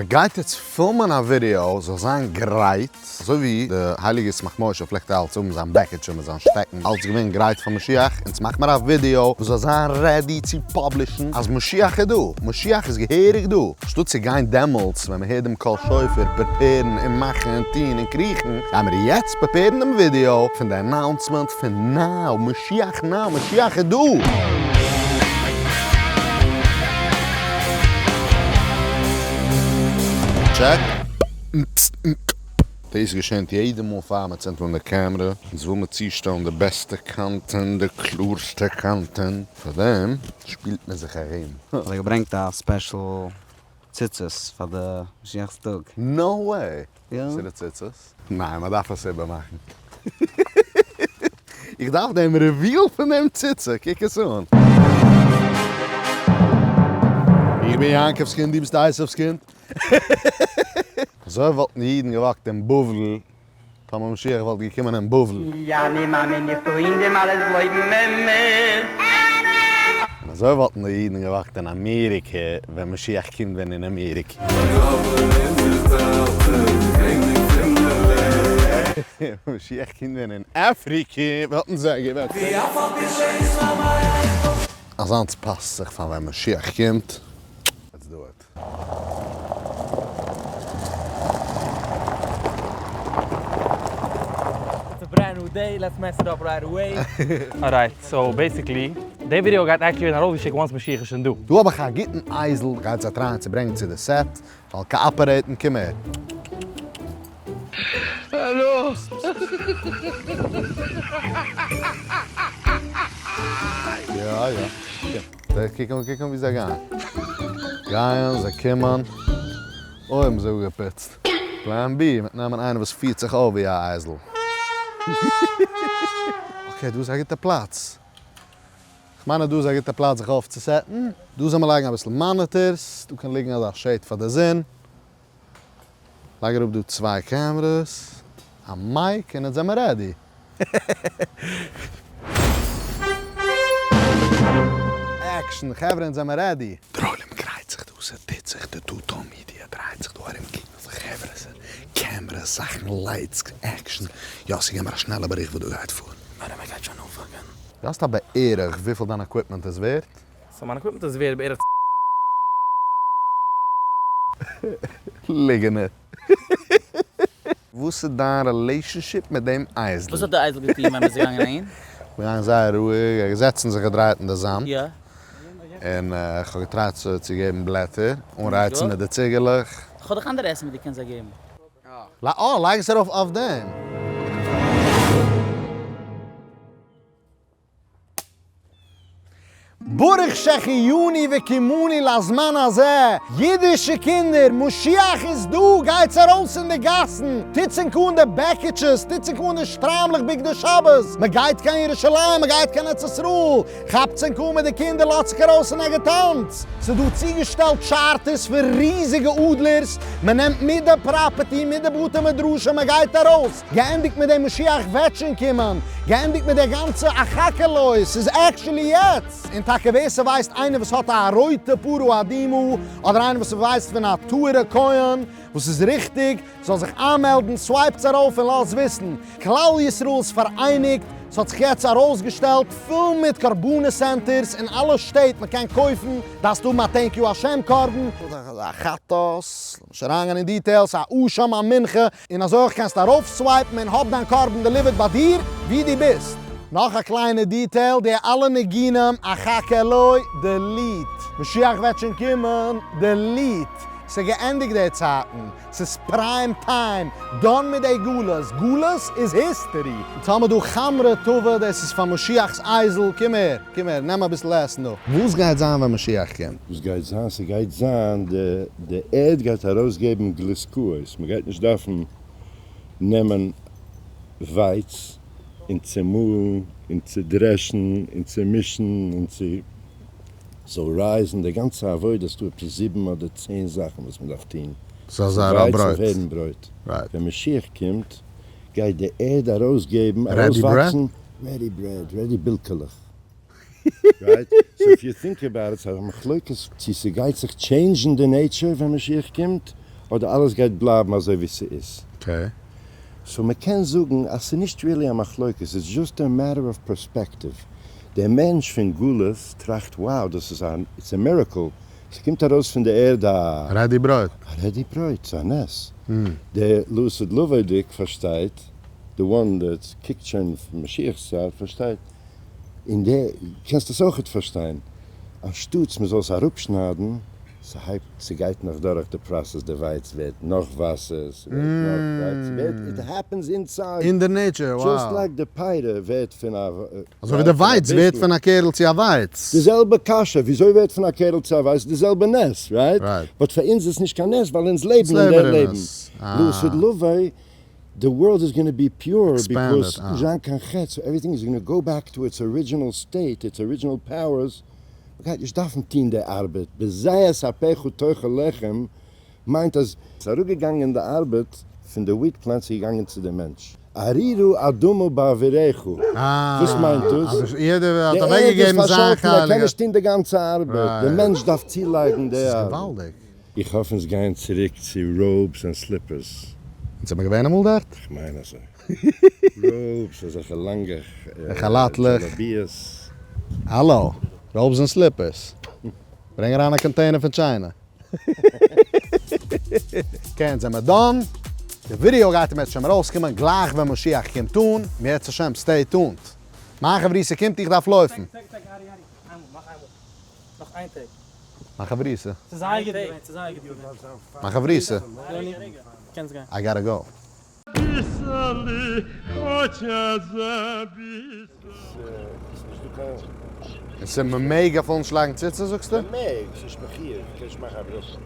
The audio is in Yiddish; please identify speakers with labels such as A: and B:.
A: מען גייט יעצט פילמען א ווידיאו זאל זיין גרייט, אזוי ווי די הייליגע ישמח משה פלעגט אלץ האבן זיין בעקיטשע מיט זיין שטעקן אלץ געווען גרייט פאר משיח, אונז מאך מיר א ווידיאו וואס זאל זיין ready צו publish ן אז משיח איז דא, משיח איז געהעריג דא, אנשטאט צו גיין דעמאלטס ווען מען הערט דעם קול שופר prepare ן און מאכן און טון און קריכן, גיימיר יעצט prepare ן דעם ווידיאו פון די announcement פון now, משיח now, משיח איז דא! טשעק. דאס געשענט יעדע מאל פאר מען צינדט אן די קעמרע, אונז וויל מיר צושטעלן די בעסטע content, די קלארסטע content, פארדעם שפילט מען זיך ארום.
B: האט ער געברענגט א special ציצית פאר די משיח'ס טאג.
A: No way!
B: יא.
A: וואס איז די ציצית? ניין, מען דארף עס איבערמאכן. איך דארף דעם reveal פון דעם ציצית, קוק עס אן. איך בין יעקב'ס קינד, דו ביסט עשיו'ס קינד. אזוי וואלטן אידן גע walk ט אין בבל, טאמער משיח וואלט געקומען אין בבל.
C: אני מאמין איך טו אין דעם אלעס גלויבן אמת.
A: און אזוי וואלטן די אידן גע walk ט אין אמעריקע ווען משיח קומט ווען אין אמעריקע. ווען משיח קומט ווען אין אפריקע וואלטן זיי גע walk ט. אזאנס פאסט זיך פאר ווען משיח קומט. Let's do it.
D: It's a brand new day, let's mess it up right away. Alright, so basically, די ווידעא גייט actually ווערן ארויפגעשיקט once משיח איז שוין דא.
A: דא האב איך א גוטן אייזל, גייט זיי try ען צו ברענגען צו די set, זאל cooperate ן, קום הער.
C: האלא!
A: יא יא, קום. זיי קוקן קוקן ווי זיי גייען. גייען, זיי קומען. אוי האבן זיי אפגעפוצט. Plan B, מ'וועט נעמען איינער וואס פירט זיך אויף ווי א אייזל. Okay, דא איז א גוטע פלאץ. כ'מיין אז דא איז א גוטע פלאץ זיך אויפצו set ן. דא זאל מען לייגן אביסל monitors. דא קען ליגן אזא shade פאר די זון. לייג אראפ דא צוויי cameras, א mic, און יעצט זעמער ready. Action, חברה אונז זעמער ready. דער עולם גרייט זיך דא, ס'טוט זיך, די טוטאל מידיע דרייט זיך דא ארום קוקן אויף די חברה, ס'איז cameras, זאכן, lights, action, יאסי געב מיר א שנעלע באריכט וואס דא גייט פאר.
D: ארום מען גייט שוין אנפאנגען.
A: דו האסט א בערך וויפיל דיין equipment איז ווערט?
D: So מיין equipment איז ווערד בערך.
A: ליגענער. וואס איז דיין relationship מיט דעם אייזל?
E: וואס האט די אייזל געטון ווען מ'איז געגאנגען אהין?
A: געגאנגען זייער רואיג, ער האט געזעצן זיך געדרייט אין די זאמד,
E: יא.
A: און איך האב גע try ט צו צו געבן בלעטער, אנרייצן מיט די ציגעלעך.
E: כ'האב דיך אנדערע עסן וואס דו קענסט זיי געבן.
A: אה, לייג עס ארויף אויף דעם. ברוך שהחיינו וקיימנו לזמן הזה, אידישע קינדער, משיח איז דא, גייטס ארויס אין די גאסן, טוטס ענק אן די בעקיטשעס, טוטס ענק אן די שטריימלעך בגדי שבת, מען גייט קיין ירושלים, מען גייט קיין ארץ ישראל, כאפטס ענק אן מיט די קינדער, לאזטס זיך ארויס אין א געטאנץ, ס'איז דא צוגעשטעלט charters פון ריזיגע אדלערס, מען נעמט מיט די property, מיט די בתי מדרשים, מען גייט ארויס. געענדיגט מיט דעם משיח וועט שוין קומען, געענדיגט מיט דער גאנצע אחכה לו, ס'איז actually יעצט! און טאקע ווער ס'ווייסט איינער וואס האט א רויטע פרה אדומה, אדער איינער וואס ס'ווייסט פון א טהור'ע כהן וואס איז ריכטיג, זאל זיך איינמעלדן, swipe טס ארויף און לאז וויסן. כלל ישראל איז פאראייניגט, ס'האט זיך יעצט ארויסגעשטעלט פול מיט קרבנות centers אין אלע שטעט, מ'קען קויפן, דארפסט האבן א thank you השם קרבן, א חטאת, נישט אריינגיין אין details, א אשם, א מנחה, און אזוי אויך קענסטו ארויף swipe ן און האב דיין קרבן delivered ביי דיר ווי דו ביסט. נאך א קליינע detail, די אלע ניגונים אחכה לו, delete. משיח וועט שוין קומען, delete. ס'איז געענדיגט די צייטן, ס'איז prime time, done מיט די גלות, גלות איז history. אונז האמיר דא חמרא טבא, דאס איז פאר משיח'ס אייזל, קום הער, קום הער, נעם אביסל עסן דא. וואס גייט זיין ווען משיח קומט?
F: וואס גייט זיין? ס'גייט זיין די די ערד גייט ארויסגעבן גלוסקאות, מ'גייט נישט דארפן נעמען ווייץ און צומאלן און צודרעשן און צומישן און צו זאל רייזן, די גאנצע עבודה איז דא עפעס זיבן אדער צען זאכן וואס מ'דארף טון
A: ס'זאל זיין א
F: ווייץ זאל
A: ברויט.
F: ווערן ברויט,
A: Right.
F: ווען משיח קומט גייט די ערד ארויסגעבן,
A: Ready bread?
F: ארויסוואקסן ready bread, ready בילקעלעך. Right? So if you think about it, ס'איז א מחלוקת צו ס'גייט זיך change ן די nature ווען משיח קומט. אדער אלעס גייט בלייבן אזוי ווי ס'איז.
A: Okay.
F: So מ'קען זאגן אז ס'איז נישט really א מחלוקת, it's just a matter of perspective. דער מענטש פון גלות טראכט wow דאס איז א, it's a miracle, ס'קומט ארויס פון די ערד א.
A: Ready ברויט.
F: א ready ברויט, ס'איז א נס. דער לעתיד לבוא'דיג פארשטייט, the one that קוקט שוין פון משיח'ס צייט פארשטייט, און די קענסט עס אויכעט פארשטיין, אנשטאטס מ'זאל עס אראפשניידן, ס'הייבט, ס'גייט נאך דורך די process, די ווייץ ווערט נאך וואסער, ס'ווערט נאך ווייץ, ס'ווערט, it happens inside.
A: אין די nature, wow.
F: Just like די פיירע ווערט פון א.
A: אזוי ווי די ווייץ ווערט פון א קערל צו א ווייץ.
F: די זעלבע קשיא, וויאזוי ווערט פון א קערל צו א ווייץ, די זעלבע נס, right? But פאר אונז איז עס נישט קיין נס ווייל אונז לעבן אין דער לעבן. לעתיד לבוא, the world is gonna be pure because נישט זיין קיין חטא, so everything is gonna go back to its original state, its original powers, מ'גייט נישט דארפן טון די ארבעט, בזיעת אפיך תאכל לחם מיינט אז. ס'איז אראפגעגאנגען די ארבעט פון די wheat plant ס'איז געגאנגען צו די מענטש. ארירו אדמה בעבורך, וואס מיינט דאס?
A: אז יעדער האט
F: די ערד איז
A: אוועקגעגעבן זיין
F: פארשאלטן ער
A: חלק.
F: קען נישט טון די גאנצע ארבעט, די מענטש דארף צולייגן די
A: ס'איז
F: ארבעט.
A: געוואלדיג.
F: איך האף אונז גייען צוריק צו robes און slippers.
A: אונז זעמער געווען אמאל דארט?
F: איך מיין אזוי. Robes, אזעלכע לאנגע
A: כאלאטלעך.
F: דזשאלאביעס.
A: האלא, robes און slippers. ברענג אריין א container פון China. קען זעמער done. די ווידעא גייט אם ירצה השם ארויסקומען גלייך ווען משיח קומט אן, אם ירצה השם stay tuned. מיין חברותא קומט איך דארף לויפן.
D: נאך איין take.
A: מיין חברותא.
D: ס'איז זייער גוט געווען, ס'איז זייער גוט געווען.
A: מיין חברותא.
D: יוני, קענסט גיין.
A: I gotta go. עס איז מ'מעג אפילו נישט לייגן ציצית זאגסטו?
F: מ'מעג, ס'נישט מחיוב, קענסט מאכן א ברכה.